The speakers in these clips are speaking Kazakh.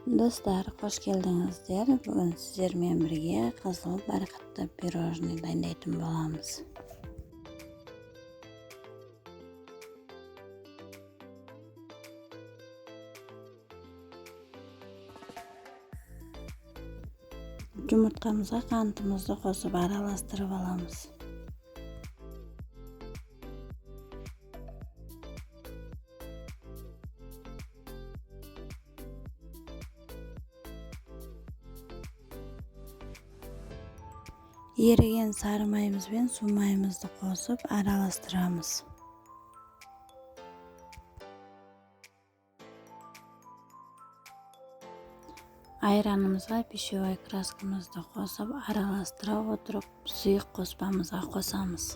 Достар, қош келдіңіздер. Бүгін сіздермен бірге қызыл барқытты пирожный дайындайтын боламыз. Жұмыртқамызға қантымызды қосып араластырып аламыз. Еріген сары майымыз бен су майымызды қосып араластырамыз. Айранымызға пищевой краскамызды қосып араластыра отырып, сұйық қоспамызға қосамыз.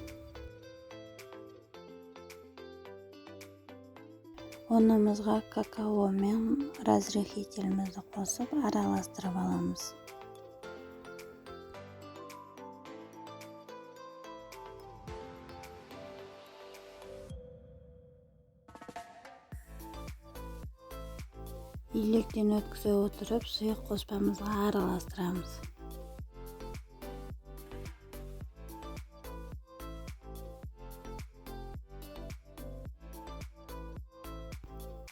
Ұнымызға какао мен разрыхлителімізді қосып араластырып аламыз. Илектен өткізе отырып, сұйық қоспамызға араластырамыз.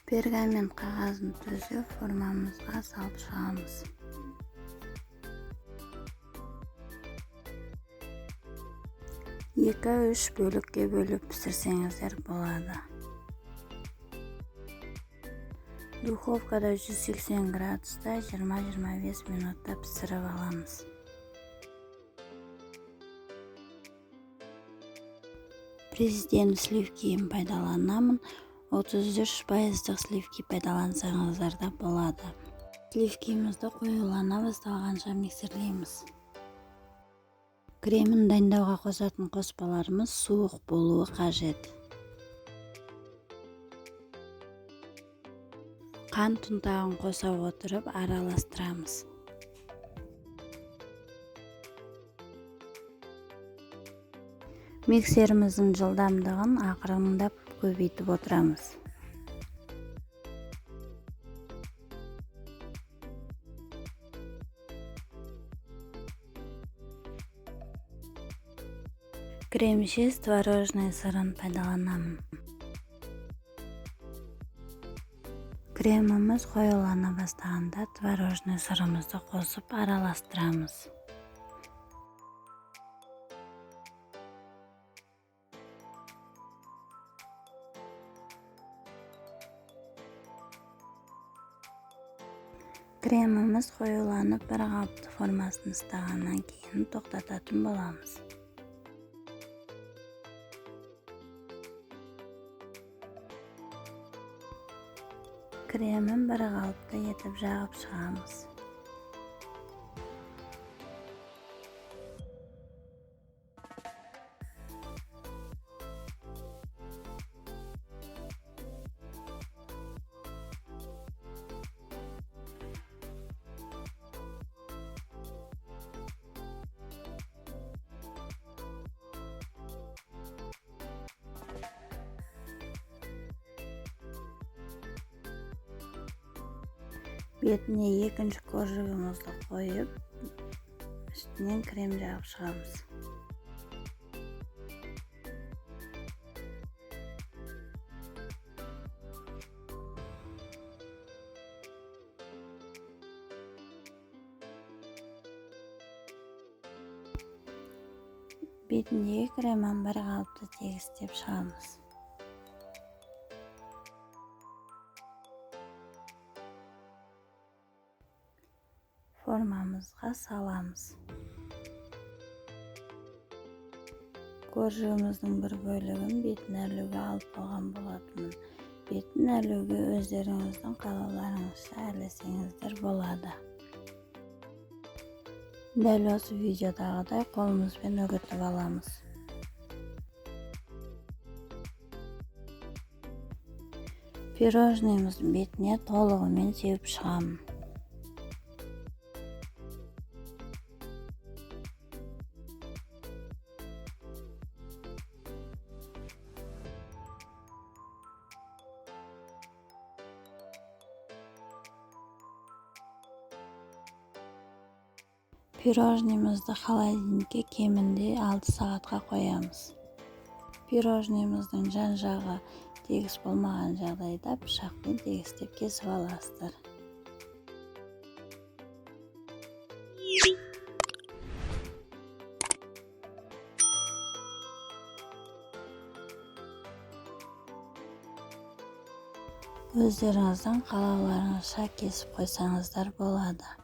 Пергамент қағазын төсеп, формамызға салып шығамыз. 2-3 бөлікке бөліп пісірсеңіздер болады. Духовкада 180 градуста 20-25 минутта пісіріп аламыз. Президент сливкиін пайдаланамын. 33% сливки пайдалансаңыздар да болады. Сливкимізді қоюлана басталғанша миксерлейміз. Кремін дайындауға қосатын қоспаларымыз суық болуы қажет. Қант ұнтағын қоса отырып араластырамыз. Миксеріміздің жылдамдығын ақырындап көбейтіп отырамыз. Крем-чиз творожный сырын пайдаланамын. Креміміз қоюлана бастағанда творожный сырымызды қосып араластырамыз. Креміміз қоюланып бір қалыпты формасын ұстағаннан кейін тоқтататын боламыз. Кремін бір қалыпты етіп жағып шығамыз. Бетіне екінші коржигімізді қойып, үстінен крем жағып шығамыз. Бетіндегі кремін бір қалыпты тегістеп шығамыз. Формамызға саламыз. Коржигіміздің бір бөлігін бетін әрлеуге алып қалған болатынмын. Бетін әрлеуге өздеріңіздің қалауларыңызша әрлесеңіздер болады. Дәл осы видеодағыдай қолымызбен үгітіп аламыз. Пирожныйымыздың бетіне толығымен сеуіп шығамын. Пирожныйымызды холодильникке кемінде 6 сағатқа қоямыз. Пирожныйымыздың жан-жағы тегіс болмаған жағдайда пышақпен тегістеп кесіп аласыздар. Өздеріңіздің қалауларыңызша кесіп қойсаңыздар болады.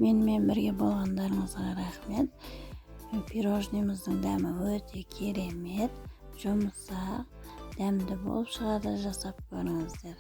Менімен бірге болғандарыңызға рахмет. Пирожныйымыздың дәмі өте керемет, жұмсақ, дәмді болып шығады, жасап көріңіздер.